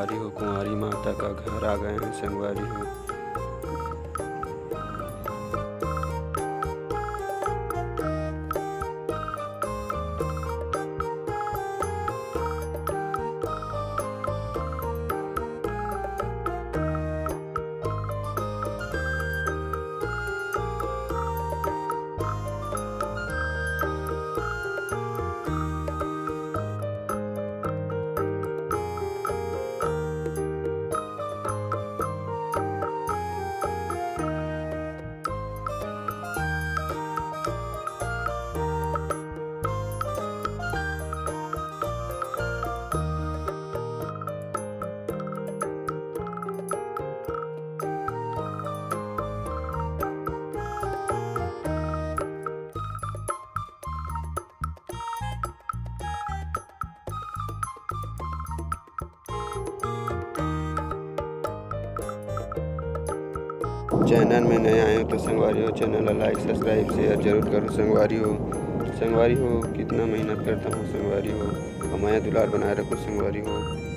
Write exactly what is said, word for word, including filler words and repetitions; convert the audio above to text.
संगवारी हो, कुंवारी माता का घर आ गए हैं संगवारी हो। चैनल में नया आए हो तो संगवारी हो, चैनल ला like, subscribe, share जरूर करो संगवारी हो। संगवारी हो, कितना मेहनत करता हूँ संगवारी हो, और मया दुलार बनाए रखो संगवारी हो।